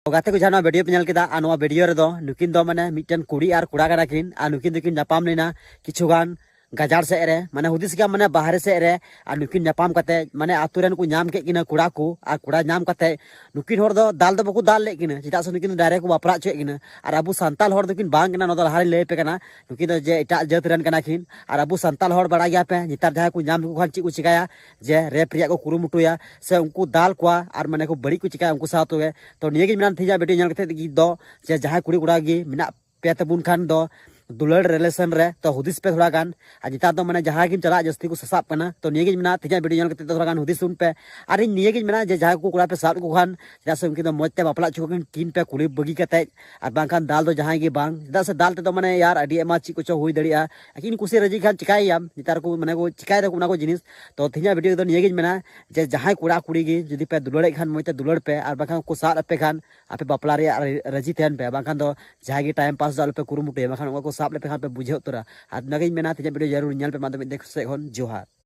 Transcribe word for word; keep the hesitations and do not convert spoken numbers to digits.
ᱛᱚ ᱜᱟᱛᱮ ᱠᱚ, ᱡᱟᱦᱟᱸ ᱱᱚᱣᱟ ᱵᱷᱤᱰᱤᱭᱳ ᱯᱮ ᱧᱮᱞ ᱠᱮᱫᱟ, ᱟᱨ ᱱᱚᱣᱟ ᱵᱷᱤᱰᱤᱭᱳ ᱨᱮᱫᱚ ᱱᱩᱠᱤᱱ ᱫᱚ ᱢᱟᱱᱮ ᱢᱤᱫᱴᱮᱱ ᱠᱩᱲᱤ ᱟᱨ ᱠᱚᱲᱟ ᱠᱟᱱᱟ ᱠᱤᱱ, ᱟᱨ ᱱᱩᱠᱤᱱ ᱫᱚᱠᱤᱱ ᱧᱟᱯᱟᱢ ᱞᱮᱱᱟ ᱠᱤᱪᱷᱩ ᱜᱟᱱ ᱜᱟᱡᱟᱲ ᱥᱮᱫ ᱨᱮ, ᱢᱟᱱᱮ ᱦᱩᱫᱤᱥ ᱠᱟᱜ ᱢᱟᱱᱮ ᱵᱟᱦᱨᱮ ᱥᱮᱫ ᱨᱮ᱾ ᱟᱨ ᱱᱩᱠᱤᱱ ᱧᱟᱯᱟᱢ ᱠᱟᱛᱮ ᱢᱟᱱᱮ ᱟᱛᱳ ᱨᱮᱱ ᱠᱚ ᱧᱟᱢ ᱠᱮᱫ ᱠᱤᱱᱟ ᱠᱚᱲᱟ ᱠᱚ, ᱟᱨ ᱠᱚᱲᱟ ᱧᱟᱢ ᱠᱟᱛᱮ ᱱᱩᱠᱤᱱ ᱦᱚᱲ ᱫᱚ ᱫᱟᱞ ᱫᱚ ᱵᱟᱠᱚ ᱫᱟᱞ ᱞᱮᱫ ᱠᱤᱱᱟ, ᱪᱮᱫᱟᱜ ᱥᱮ ᱱᱩᱠᱤᱱ ᱫᱚ ᱰᱟᱭᱨᱮᱠᱴ ᱠᱚ ᱵᱟᱯᱞᱟ ᱦᱚᱪᱚᱭᱮᱫ ᱠᱤᱱᱟ᱾ ᱟᱨ ᱟᱵᱚ ᱥᱟᱱᱛᱟᱲ ᱦᱚᱲ ᱫᱚᱠᱤᱱ ᱵᱟᱝ ᱠᱟᱱᱟ, ᱱᱚᱣᱟ ᱫᱚ ᱞᱟᱦᱟ ᱨᱮᱧ ᱞᱟᱹᱭ ᱟᱯᱮ ᱠᱟᱱᱟ᱾ ᱱᱩᱠᱤᱱ ᱫᱚ ᱡᱮ ᱮᱴᱟᱜ ᱡᱟᱹᱛ ᱨᱮᱱ ᱠᱟᱱᱟ ᱠᱤᱱ᱾ ᱟᱨ ᱟᱵᱚ ᱥᱟᱱᱛᱟᱲ ᱦᱚᱲ ᱵᱟᱲᱟᱭ ᱜᱮᱭᱟ ᱯᱮ, ᱱᱮᱛᱟᱨ ᱡᱟᱦᱟᱸᱭ ᱠᱚ ᱧᱟᱢ ᱞᱮᱠᱚ ᱠᱷᱟᱱ ᱪᱮᱫ ᱠᱚ ᱪᱤᱠᱟᱹᱭᱟ, ᱡᱮ ᱨᱮᱯ ᱨᱮᱭᱟᱜ ᱠᱚ ᱠᱩᱨᱩᱢᱩᱴᱩᱭᱟ, ᱥᱮ ᱩᱱᱠᱩ ᱫᱟᱞ ᱠᱚᱣᱟ ᱟᱨ ᱢᱟᱱᱮ ᱠᱚ ᱵᱟᱹᱲᱤᱡ ᱠᱚ ᱪᱤᱠᱟᱹᱭᱟ ᱩᱱᱠᱩ ᱥᱟᱶ ᱛᱮᱜᱮ᱾ ᱛᱚ ᱱᱤᱭᱟᱹ ᱜᱤᱧ ᱢᱮᱱᱟ ᱛᱮᱦᱮᱧᱟᱜ ᱵᱷᱤᱰᱤᱭᱳ ᱧᱮᱞ ᱠᱟᱛᱮ ᱫᱚ, ᱡᱮ ᱡᱟᱦᱟᱸᱭ ᱠᱩᱲᱤ ᱠᱚᱲᱟ ᱜᱮ ᱢᱮᱱᱟᱜ ᱯᱮ ᱛᱟᱵᱚᱱ ᱠᱷᱟᱱ ᱫᱚ ᱫᱩᱞᱟᱹᱲ ᱨᱤᱞᱮᱥᱚᱱ ᱨᱮ, ᱛᱚ ᱦᱩᱫᱤᱥ ᱯᱮ ᱛᱷᱚᱲᱟ ᱜᱟᱱ᱾ ᱟᱨ ᱱᱮᱛᱟᱨ ᱫᱚ ᱢᱟᱱᱮ ᱡᱟᱦᱟᱸᱭ ᱜᱮᱢ ᱪᱟᱞᱟᱜ ᱡᱟᱹᱥᱛᱤ ᱠᱚ ᱥᱟᱥᱟᱵ ᱠᱟᱱᱟ᱾ ᱛᱚ ᱱᱤᱭᱟᱹ ᱜᱤᱧ ᱢᱮᱱᱟ ᱛᱮᱦᱮᱧᱟᱜ ᱵᱷᱤᱰᱤᱭᱳ ᱧᱮᱞ ᱠᱟᱛᱮ ᱫᱚ ᱛᱷᱚᱲᱟ ᱜᱟᱱ ᱦᱩᱫᱤᱥ ᱦᱩᱱ ᱯᱮ᱾ ᱟᱨ ᱤᱧ ᱱᱤᱭᱟᱹ ᱜᱤᱧ ᱢᱮᱱᱟ ᱡᱮ ᱡᱟᱦᱟᱸᱭ ᱠᱚ ᱠᱚᱲᱟ ᱯᱮ ᱥᱟᱵ ᱞᱮᱠᱚ ᱠᱷᱟᱱ, ᱪᱮᱫᱟᱜ ᱥᱮ ᱩᱱᱠᱤᱱ ᱫᱚ ᱢᱚᱡᱽ ᱛᱮ ᱵᱟᱯᱞᱟ ᱦᱚᱪᱚ ᱠᱤᱱ ᱯᱮ ᱠᱩᱞᱤ ᱵᱟᱹᱜᱤ ᱠᱟᱛᱮ, ᱟᱨ ᱵᱟᱝᱠᱷᱟᱱ ᱫᱟᱞ ᱫᱚ ᱡᱟᱦᱟᱸᱭ ᱜᱮ ᱵᱟᱝ᱾ ᱪᱮᱫᱟᱜ ᱥᱮ ᱫᱟᱞ ᱛᱮᱫᱚ ᱢᱟᱱᱮ ᱭᱟᱨ ᱟᱹᱰᱤ ᱟᱭᱢᱟ ᱪᱮᱫ ᱠᱚᱪᱚ ᱦᱩᱭ ᱫᱟᱲᱮᱭᱟᱜᱼᱟ᱾ ᱟᱹᱠᱤᱱ ᱠᱩᱥᱤ ᱨᱟᱹᱡᱤ ᱠᱷᱟᱱ ᱪᱤᱠᱟᱹᱭᱟᱢ, ᱱᱮᱛᱟᱨ ᱠᱚ ᱢᱟᱱᱮ ᱠᱚ ᱪᱤᱠᱟᱹᱭ ᱫᱟᱠᱚ ᱚᱱᱟ ᱠᱚ ᱡᱤᱱᱤᱥ᱾ ᱛᱚ ᱛᱮᱦᱮᱧᱟᱜ ᱵᱷᱤᱰᱤᱭᱳ ᱫᱚ ᱱᱤᱭᱟᱹ ᱜᱤᱧ ᱢᱮᱱᱟ ᱡᱮ ᱡᱟᱦᱟᱸᱭ ᱠᱚᱲᱟ ᱠᱩᱲᱤ ᱜᱮ ᱡᱩᱫᱤ ᱯᱮ ᱫᱩᱞᱟᱹᱲᱮᱫ ᱠᱷᱟᱱ ᱢᱚᱡᱽ ᱛᱮ ᱫᱩᱞᱟᱹᱲ ᱯᱮ, ᱟᱨ ᱵᱟᱝᱠᱷᱟᱱ ᱠᱚ ᱥᱟᱵ ᱟᱯᱮ ᱠᱷᱟᱱ ᱟᱯᱮ ᱵᱟᱯᱞᱟ ᱨᱮᱭᱟᱜ ᱨᱟᱹᱡᱤ ᱛᱟᱦᱮᱱ ᱯᱮ, ᱵᱟᱝᱠᱷᱟᱱ ᱫᱚ ᱡᱟᱦᱟᱸᱭ ᱜᱮ ᱴᱟᱭᱤᱢ ᱯᱟᱥ ᱫᱚ ᱟᱞᱚᱯᱮ ᱠᱩᱨᱩᱢᱩᱴᱩᱭᱟ, ᱵᱟᱝᱠᱷᱟᱱ ᱩᱱᱠᱩ ᱠᱚ ᱥᱟᱵ ᱞᱮᱯᱮ ᱠᱷᱟᱱ ᱯᱮ ᱵᱩᱡᱷᱟᱹᱣ ᱩᱛᱟᱹᱨᱟ᱾ ᱟᱨ ᱚᱱᱟᱜᱤᱧ ᱢᱮᱱᱟ ᱛᱮᱦᱮᱧᱟᱜ ᱵᱷᱤᱰᱤᱭᱳ ᱡᱟᱹᱨᱩᱲ ᱧᱮᱞ ᱯᱮ᱾ ᱢᱟ ᱛᱚᱵᱮ ᱢᱤᱫ ᱫᱮᱠᱷ ᱥᱮᱫ ᱠᱷᱚᱱ ᱡᱚᱦᱟᱨ᱾